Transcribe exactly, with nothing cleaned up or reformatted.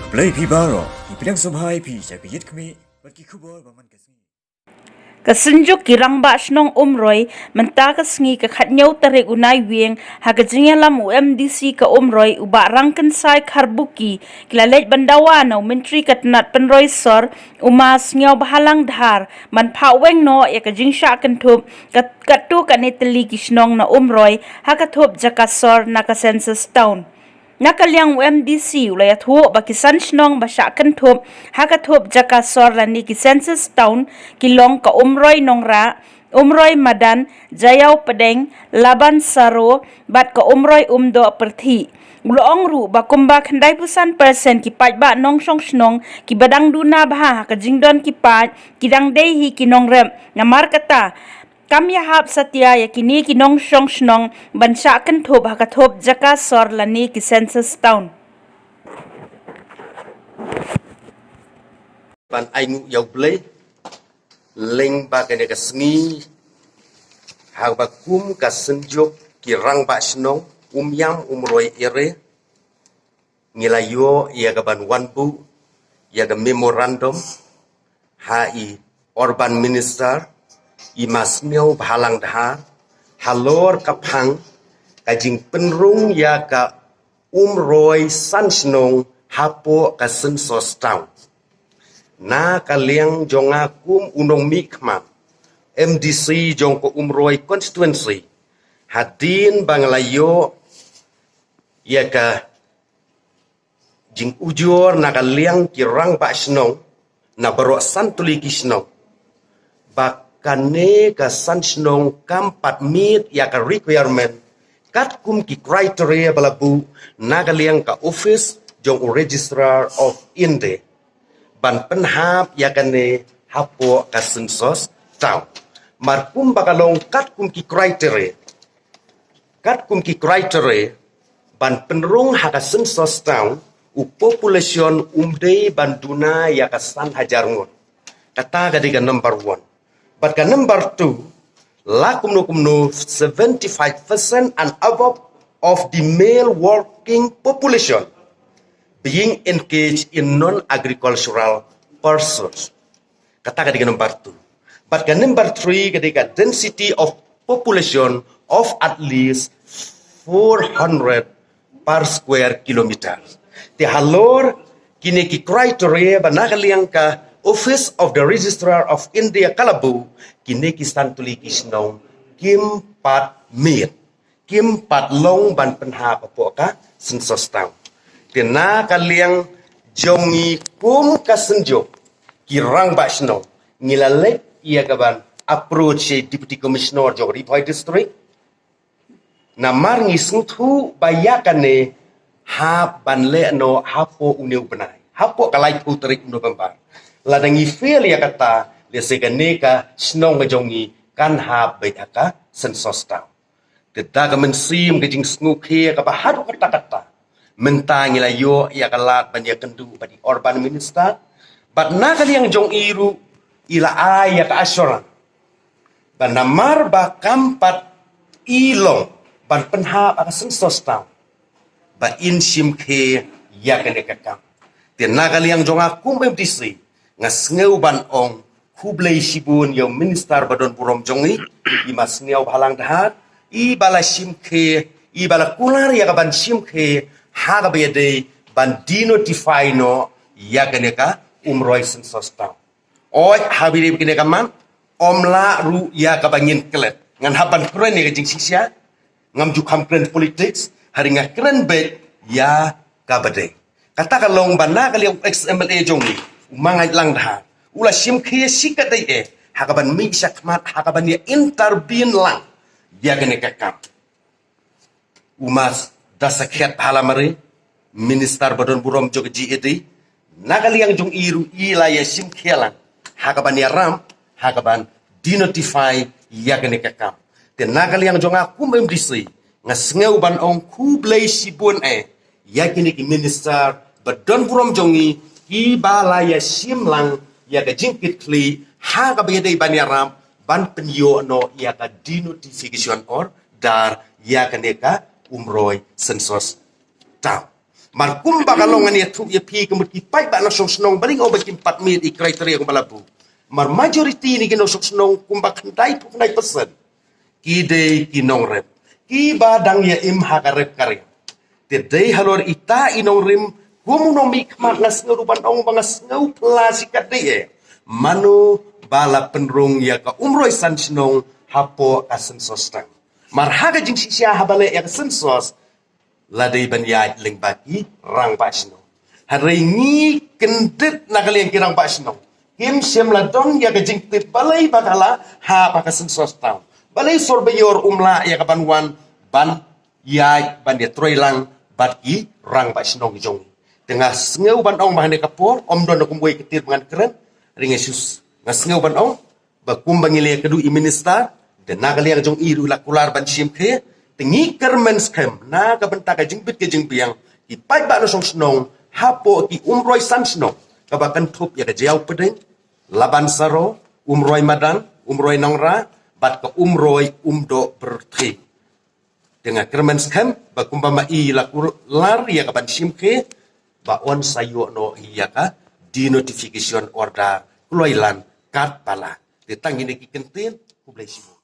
Khublei phi baroh, ngi pdiang sngewbha ïa phi sha ka Ïit Khmih bad ki khubor ba man ka sngi. Ka Synjuk ki Rangbah Shnong Umroi, mynta ka sngi ka khatñiew tarik u Naiwieng, ha ka jingïalam u M D C ka Umroi, u Bah Rangkynsai Kharbuki, ki la leit ban dawa na u Myntri ka tnat pynroi sor, u Ma Sniawbhalang Dhar, ban phah weng noh ïa ka jingshah kynthup kat, katto katne tylli ki shnong na Umroi ha ka thup jaka sor na ka Census Town. Na ka liang u M D C u la ïathuh ba ki san shnong ba shah kynthup ha ka thup jaka sor lane ki Census Town ki long ka Umroi Nongrah, Umroi Madan, Jaïaw Pdeng, Laban Saro, bad ka Umroi Umdoh Pyrthei. U la ong ruh ba kumba khyndai phew san percent ki paidbah nongshong shnong kiba dang duna bha ha ka jingdon ki paid, ki dang dei hi ki nongrep. Namar kata, kam ïahap satia ïa kine ki nongshong shnong ban shah kynthup ha ka thup jaka sor lane ki Census Town. Ban ai nguh ïa U Blei, lyngba kane ka sngi, haba kum ka Synjuk ki Rangbah Shnong Umïam Umroi Area, ngi la ïoh ïa ka ban wan buh ïa ka memorandum ha i Urban Minister, i Ma Sniawbhalang Dhar, halor ka phang ka jingpynrung ïa ka Umroi san shnong hapoh ka Census Town. Na ka liang jong nga kum u nongmihkhmat, M D C jong ka Umroi constituency, hadien ba nga la ïoh ïa ka jingujor na ka liang ki rangbah shnong na baroh san tylli ki shnong, ba kane ka san shnong kam pat meet ïa ka requirement katkum ki criteria ba la buh na ka liang ka office jong u Registrar of India ban pynhap ïa kane hapoh ka Census Town. Mar kumba ka long katkum ki criteria, katkum ki criteria ban pynrung ha ka Census Town, u population um dei ban duna ïa ka san hajar ngut. Kata ka dei ka number one. Bad ka number two, la kumno kumno seventy-five percent and above of the male working population being engaged in non-agricultural pursuits. Kata ka dei ka number two. Bad ka number three ka dei ka density of population of at least four hundred per square kilometer. Te halor kine ki criteria ba na ka liang ka Office of the Registrar of India ka la buh, kine ki san tylli ki shnong kim pat meet, kim pat long ban pynhap hapoh ka Census Town. Te na ka liang jong ngi kum ka Synjuk ki rangbah shnong, ngi la leit ïa ka ban approach ïa i Deputy Commissioner jong Ri Bhoi District. Namar ngi sngewthuh ba ïa kane hap ban leh noh hapoh une u bnai, hapoh ka laiphew tarik November. Lada ngi fail ïa kata, lehse kane ka shnong ka jong ngi kan hap beit ha ka Census Town. Te da ka mynsiem ka jingsngewkhia kaba haduh katta katta, mynta ngi la ïoh ïa ka lad ban ïakynduh bad i Urban Minister, bad na ka liang jong i ruh i la ai ïa ka assurance ba namar ba kam pat i long ban pynhap ha ka Census Town, ba in shim khie ïa kane ka kam. Te na ka liang jong nga kum M D C, nga sngew ban ong khublei shibun ïa u Minister ba don burom jong ngi, i Ma Sniawbhalang Dhar, i ba la shim khie, i ba la kular ïa ka ban shim khie ha kaba ïadei ban denotify noh ïa kane ka Umroi Census Town. Oi, ha bri kine ka man, ym lah ruh ïa kaba ngin klet. Ngan hap ban kren ïa ka jingshisha, ngam ju kham kren politics, hynrei nga kren beit ïa kaba dei. Kata ka long ba na ka liang u ex M L A jong ngi, u Ma Ngaitlang Dhar, u la shim khie shi katdei eh ha kaban mih shakhmat, ha kaban ïa intervene lang ïa kane ka kam. U Ma Dasakhiat Halamari, Minister ba don burom jong ka G A D, na ka liang jong i ruh i la ïa shim khie lang ha kaban ïarap, ha kaban denotify ïa kane ka kam. Te na ka liang jong nga kum M D C, nga sngew ban ong khublei shibun eh ïa kine ki minister ba don burom jong ngi, ki ba la ïa shim lang ïa ka jingkitkhlieh ha kaba ïadei ban ïarap ban pynïoh noh ïa ka denotification order ïa kane ka Umroi Census Town. Mar kumba ka long ngan ïathuh ïa phi ka mut ki paidbah nongshong shnong ba ring ong ba kim pat meet i criteria kumba la buh. Mar majority na ki nongshong shnong kumba khyndai phew khyndai percent ki dei ki nongrim kiba dang ïa im ha ka rep ka riam. Te dei halor ita i nongrim kum u nongmihkhmat nga sngew ruh ban ong ba nga sngew pla shi katdei eh. Mano ba la pynrung ïa ka umroi san shnong hapoh ka census tang. Mar ha ka jingshisha haba leh ïa ka census la dei ban ïaid lyngba ki rangbah shnong. Hynrei ngi kyndit na ka liang ki rangbah shnong kim shym la don ïa ka jingtip balei ba ka la hap ha ka census tang. Balei surveyor um lah ïa ka ban wan ban ïaid ban ïatrei lang bad ki rangbah shnong jong ngi. Te nga sngew ban ong ba ha kane ka por ym don da kumwei ka tiar ba ngan kren. Ring asus nga sngew ban ong ba kumba ngi leh ka duh i minister, te na ka liang jong i ruh la kular ban shim khie, te ngi kyrmen skhem na ka bynta ka jingbit ka jingbiang ki paidbah nongshong shnong hapoh ki umroi san shnong kaba kynthup ïa ka Jaiaw Pdeng, Laban Saro, Umroi Madan, Umroi Nongrah bad ka Umroi Umdoh Pyrthei. Te nga kyrmen skhem ba kumba ma i la kular ïa ka ban shim khie ba yn sa ïoh noh ïa ka denotification order kloi lang katba lah. Te tang ine ki kyntien, khublei shibun.